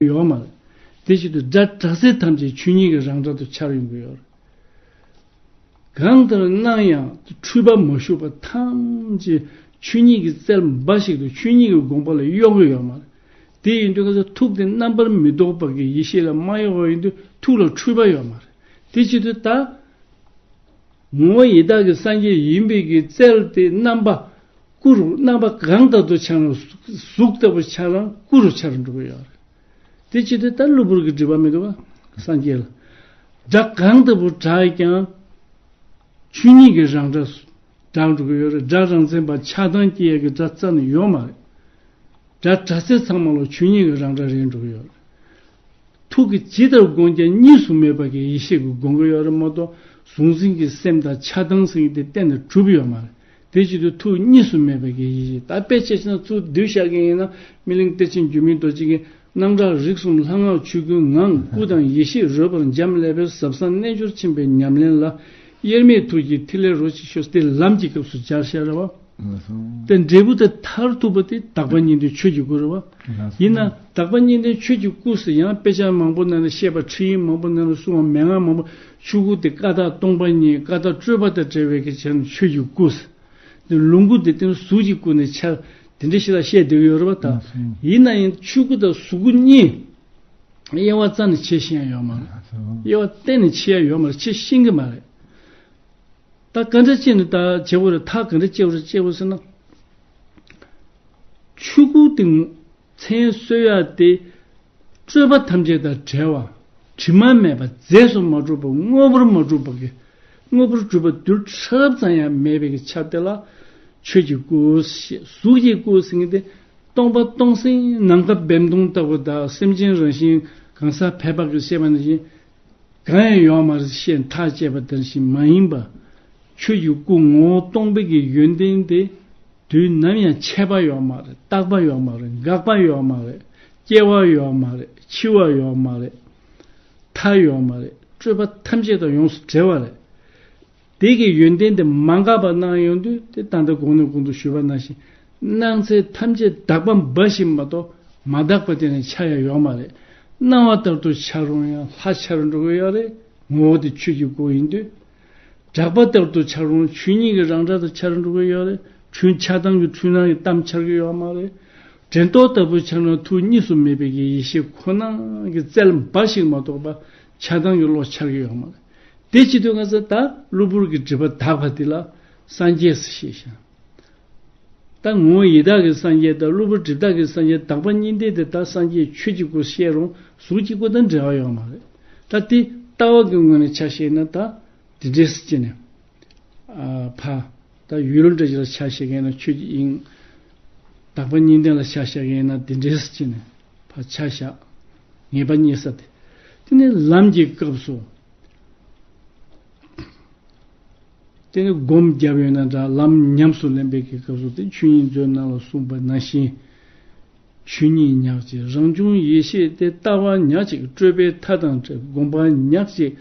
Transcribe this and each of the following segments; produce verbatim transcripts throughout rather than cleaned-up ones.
ཡོད་མ་རེད། དེ་བཞིན་དུ་སྒྲ་སྒྲ་ཚད་ཐམས་ཅད་ཆོས་ཉིད་ཀྱི་རང་སྒྲ་དུ་འཆར་ཡོང་གི་ཡོད་རེད། གང་ལྟར་སྣང་ཡང་འཁྲུལ་པ་མ་ཞུགས་པ་ཐམས་ཅད་ཆོས་ཉིད་ཀྱི་རྩལ་འབའ་ཞིག་ཏུ་ཆོས་ཉིད་ཀྱི་དགོངས་པ་ལ་གཡོ་འགུལ་ཡོད་མ་རེད། དེ་ཡིན་དུས་ང་ཚོ་ཐུགས་དེ་རྣམ་པར་མི་རྟོག་པ་གི་ཡེ་ཤེས་ལ་མ་གཡོ་བ་ཡིན་དུས་ཐུགས་ལ་འཁྲུལ་པ་ཡོད་མ་རེད། དེ་བྱེད་དུས་ད་ངོ་བོ་ཡི་དྭགས་ཀྱི་སངས་རྒྱས་ཡིན་པའི་གི་རྩལ་དེ་རྣམ་པ་སྐུ་རུ་རྣམ་པ་གང་དག་ཏུ་འཆར་ན་གཟུགས་ལྟ་བུ་འཆར་རང་སྐུ་རུ་འཆར་འགྲོ་གི་ཡོད་རེད། དེ་བྱེད་དུས་ད་གློ་བུར་གྱི་སྒྲིབ་པ་མི་འདུག་ག་སངས་རྒྱས་ལ། སྒྲ་གང་ལྟ་བུ་གྲགས་ཀྱང་ཆོས་ཉིད་ཀྱི་རང་སྒྲ་གྲགས་འགྲོ་གི་ཡོད་རེད། སྒྲ་རང་མཚན་པ་ཆགས་སྡང་སྐྱེ་ཡ་གི་སྒྲ་རྩ་ནས་ཡོད་མ་རེད། སྒྲ་སྒྲ་ཚད་ཚང་མ་ལ་ཆོས་ཉིད་ཀྱི་རང་སྒྲ་རེད་འགྲོ་གི་ཡོད་རེད། ཐུགས་ཀྱིས་ཇི་ལྟར་བསྒོམས་ཀྱང་གཉིས་སུ་མེད་པ་གི་ཡེ་ཤེས་ཀྱིས་བསྒོམ་གྱི་ཡོད་རེད་མ་གཏོགས་གཟུང་འཛིན་གྱི་སེམས་དང་ཆགས་སྡང་ཟེར་མཁན་དེ་གཏན་ནས་གྲུབ་ཡོད་མ་རེད། དེ་བྱེད་དུས་ཐུགས་གཉིས་སུ་མེད་པ་གི་ཡེ་ཤེས། ད་དཔེ་ཆ་བཞག་ན་ཚུར་བསྡུས་བཞག་གི་ཡིན་ན་སྨིན་གླིང་གཏེར་ཆེན་འགྱུར་མེད་རྡོ་རྗེ་གིས་སྣང་གྲགས་རིག་གསུམ་ལྷ་སྔགས་ཆོས་སྐུའི་ངང་། སྐུ་དང་ཡེ་ཤེས་རོལ་པར་འབྱམས་ཀླས་པའི། ཟབ་གསང་རྣལ་འབྱོར་ཆེན་པོའི་ཉམས་ལེན་ལ། དབྱེར་མེད་ཐུགས་ཀྱི་ཐིག་ལེར་རོ་གཅིག་ཤོག་དེ་ལམ་གྱི་སྐབས་སུ་སྦྱར་བཞག་རེད་བ། དེ་འབྲས་བུ་དེ་མཐར་ཐུག་པ་དེ་དག་པ་གཉིས་ལྡན་ཆོས་ཀྱི་སྐུ་རེད་བ། ཡིན་ན་དག་པ་གཉིས་ལྡན་ཆོས་ཀྱི་སྐུ་ཟེར་ཡང་དཔེ་ཆ་མང་པོ་ནང་ལ་བཤད་པ་ཁྲིད་ཡིག་མང་པོ་ནང་ལ་གསུངས་པ་མན་ངག་མང་པོ་ཆོས་སྐུ་དེ་ཀ་དག་སྟོང་པ་ཉིད་ཀ་དག་སྤྲོས་པ་དང་བྲལ་བའི་གི་ཆ་ནས་ཆོས་ཀྱི་སྐུ་ཟེར། དེ་ལོངས་སྐུ་དེ་སྟེང་གཟུགས་ཀྱི་སྐུ་ནས་འཆར་དེ་འདྲ་ཞིག་ལ་བཤད་བསྡད་ཀྱི་ཡོད་རེད་བ་ད། ཡིན་ན་ཡང་ཆོས་སྐུ་དང་གཟུགས་སྐུ་གཉིས་དབྱེ་བ་རྩ་ནས་ཕྱེ་ཤེས་ཡ་ཡོད་མ་རེད། དབྱེ་བ་གཏན་ནས་ཕྱེ་ཡ་ཡོད་མ་རེད། ཕྱེ་ཤེས་ཀྱི་མ་རེད། ད་ག་འདྲ་བྱས་ནས་ད་བྱེད་དགོས་རེད། ཐག་ག་འདྲ་བཅད་དགོས་རེད། བཅད་དགོས་ཟེར་ན། ཆོས་སྐུ་དེ་མཚན་གསོལ་ཡ་དེ་སྤྲོས་པ་ཐམས་ཅད་དང་བྲལ་བ། དྲི་མ་མེད་པ། རྫས་སུ་མ་གྲུབ་པ། དངོས་པོར་མ་གྲུབ་པ་གི་དངོས་པོར་གྲུབ་པ་རྡུལ་ཕྲ་རབ་ཙམ་ཡང་མེད་པའི་གི་ཆ་དེ་ལ་ཆོས་ཀྱི་སྐུ་ཞེས། གཟུགས་ཀྱི་སྐུ་ཟེར་མཁན་དེ་སྟོང་པ་སྟོང་སེམས་ནམ་མཁའ་འབེབས་སྟོང་ལྟ་བུ་དང་སེམས་ཅན་རང་བཞིན་གང་ཟག་ཕལ་པ་གིས་བཤད་པ་ནང་བཞིན་གང་ཡང་ཡོད་མ་རེད་ཞེས་ཐག་བཅད་པ་དེ་བཞིན་མ་ཡིན་པ། ཆོས་ཀྱི་སྐུ་ངོ་བོ་སྟོང་པའི་གི་ཡོན་ཏན་དེ་དུས་ནམ་ཡང་ཆད་པ་ཡོད་མ་རེད། རྟག་པ་ཡོད་མ་རེད། འགག་པ་ཡོད་མ་རེད། སྐྱེ་བ་ཡོད་མ་རེད། འཆི་བ་ཡོད་མ་རེད། མཐའ་ཡོད་མ་རེད། སྤྲོས་པ་ཐམས་ཅད་དང་ཡོངས་སུ་བྲལ་བ་རེད། དེ་གི་ཡོན་ཏན་དེ་མ་འགགས་པ་སྣང་ཡོང་དུས་དེ་ད་ལྟ་གོང་ནས་གོང་དུ་ཞུས་པ་ནང་བཞིན་སྣང་ཚད་ཐམས་ཅད་དག་པ་འབའ་ཞིག་མ་གཏོགས་མ་དག་པ་དེ་ནི་ཆགས་ཡ་ཡོད་མ་རེད། སྣང་བ་ལྟར་དུ་འཆར་རུང་ཡང་ལྷ་འཆར་འགྲོ་གི་ཡོད་རེད། ངོ་བོ་དེ་ཆོས་ཀྱི་སྐུ་ཡིན་དུས། གྲགས་པ་ལྟར་དུ་འཆར་རུང་ཆོས་ཉིད་ཀྱི་རང་སྒྲ་དུ་འཆར་འགྲོ་གི་ཡོད་རེད། ཁྱོད་ཆགས་སྡང་གི་འཁྲུལ་སྣང་གི་གཏམ་འཆར་གི་ཡོད་མ་རེད། དྲན་རྟོག་ལྟ་བུ་འཆར་ན་ཐུགས་གཉིས་སུ་མེད་པའི་གི་ཡེ་ཤེས་ཁོ་ན་གི་རྩལ་འབའ་ཞིག་མ་གཏོགས་པ་ཆགས་སྡང་གི་བློ་འཆར་གི་ཡོད་མ་རེད། དེ་བྱེད་དུས་ང་ཚོ་ད་གློ་བུར་གྱི་སྒྲིབ་པ་དག་པ་དེ་ལ་སངས་རྒྱས་ཟེར་བཤད་བཞག་ད་ངོ་བོ་ཡི་དྭགས་ཀྱི་སངས་རྒྱས་དང་གློ་བུར་སྒྲིབ་དག་གི་སངས་རྒྱས། དག་པ་གཉིས་ལྡན་དེ་ད་སངས་རྒྱས་ཆོས་ཀྱི་སྐུ་བཤད་རུང་གཟུགས་ཀྱི་སྐུ་དང་འབྲེལ་བ་ཡོད་མ་རེད། ད་དེ་ལྟ་བ་གི་ངོས་ནས་ཆ་བཞག་ན་ད་དེ་འདྲས་ཟེར་ནས། ཨ་ཕ། ད་ཡུལ་འདྲ་ཅིག་ལ་ཆ་བཞག་གི་ན་ཆོས་ཀྱི་དབྱིངས། དག་པ་གཉིས་ལྡན་ལ་ཆ་བཞག་གི་ན་དེ་འདྲས་ཟེར་ནས་ཕར་ཆ་བཞག་ངེས་པ་རྙེད་ས་དེ། དེ་ནས་ལམ་གྱི་སྐབས་སུ། དེ་ནི་སྒོམ་བརྒྱབ་ཡོད་ན་འདྲ། ལམ་ཉམས་སུ་ལེན་པའི་གི་སྐབས་སུ་དེ་ཆོས་དབྱིངས་མཛོད་ནང་ལ་གསུངས་པ་ནང་བཞིན། ཆོས་ཉིད་ཉག་གཅིག་རང་བྱུང་ཡེ་ཤེས་དེ། ལྟ་བ་ཉག་གཅིག་སྤྲོས་པའི་མཐའ་དང་བྲལ། སྒོམ་པ་ཉག་གཅིག་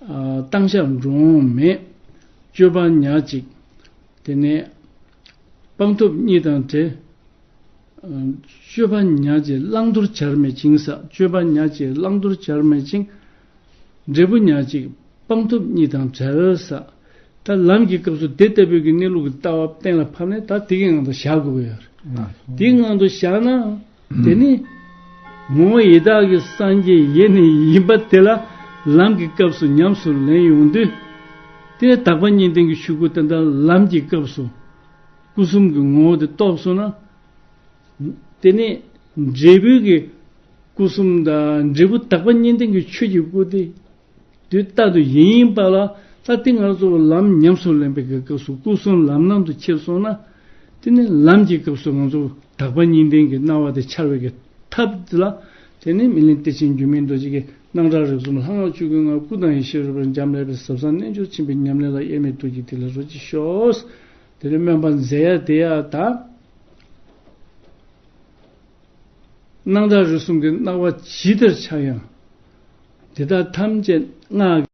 ཨ་བཏང་བཞག་འགྲོ་འོང་མེད། སྤྱོད་པ་ཉག་གཅིག་དེ་ནས་སྤང་ཐོབ་གཉིས་དང་བྲལ། སྤྱོད་པ་ཉག་གཅིག་བླང་དོར་བྱར་མེད་ཅིང་ཟེར། སྤྱོད་པ་ཉག་གཅིག་བླང་དོར་བྱར་མེད་ཅིང་། འབྲས་བུ་ཉག་གཅིག་སྤང་ཐོབ་གཉིས་དང་བྲལ་ཟེར། ད་ལམ་གྱི་སྐབས་སུ་དེ་ལྟ་བུའི་གི་གནས་ལུགས་ཀྱི་ལྟ་བ་གཏན་ལ་ཕབ་ནས་ད་དེ་གི་ངང་དུ་བཞག་དགོས་ཀྱི་ཡོད་རེད། དེའི་ངང་དུ་བཞག་ན་དེ་ནི་ངོ་བོ་ཡི་དྭགས་ཀྱི་སངས་རྒྱས་ཡེ་ནས་ཡིན་པ་དེ་ལ་ལམ་གྱི་སྐབས་སུ་ཉམས་སུ་ལེན་ཡོང་དུས། དེ་ནི་དག་པ་གཉིས་ལྡན་གྱི་ཆོས་སྐུ་དེ་འདྲ་ལམ་གྱི་སྐབས་སུ་སྐུ་གསུམ་གྱི་ངོ་བོ་དེ་རྟོགས་སོང་ན། དེ་ནས་འབྲས་བུའི་གི་སྐུ་གསུམ་དང་འབྲས་བུ་དག་པ་གཉིས་ལྡན་གྱི་ཆོས་ཀྱི་སྐུ་དེ་དུས་རྟག་ཏུ་ཡིན་ཡིན་པ་ལ། ད་དེ་ང་ཚོ་ལམ་ཉམས་སུ་ལེན་པའི་གི་སྐབས་སུ་སྐུ་གསུམ་ལམ་སྣང་དུ་ཁྱེར་སོང་ན། དེ་ནི་ལམ་གྱི་སྐབས་སུ་ང་ཚོ་དག་པ་གཉིས་ལྡན་གྱི་སྣང་བ་དེ་འཆར་བའི་གི་ཐབས་དེ་ལ། དེ་ནི་སྨིན་གླིང་གཏེར་ཆེན་འགྱུར་མེད་རྡོ་རྗེ་གིས་སྣང་གྲགས་རིག་གསུམ་ལྷ་སྔགས་ཆོས་སྐུའི་ངང་། སྐུ་དང་ཡེ་ཤེས་རོལ་པར་འབྱམས་ཀླས་པའི། ཟབ་གསང་རྣལ་འབྱོར་ཆེན་པོའི་ཉམས་ལེན་ལ། དབྱེར་མེད་ཐུགས་ཀྱི་ཐིག་ལེར་རོ་གཅིག་ཤོག་དེ་ནི་སྨོན་པ་མཛད་ཡ་དེ་ཡ་ད། སྣང་གྲགས་རིག་གསུམ་གྱི་སྣང་བ་ཇི་ལྟར་འཆར་ཡང་། དེ་དག་ཐམས་ཅད་སྔགས་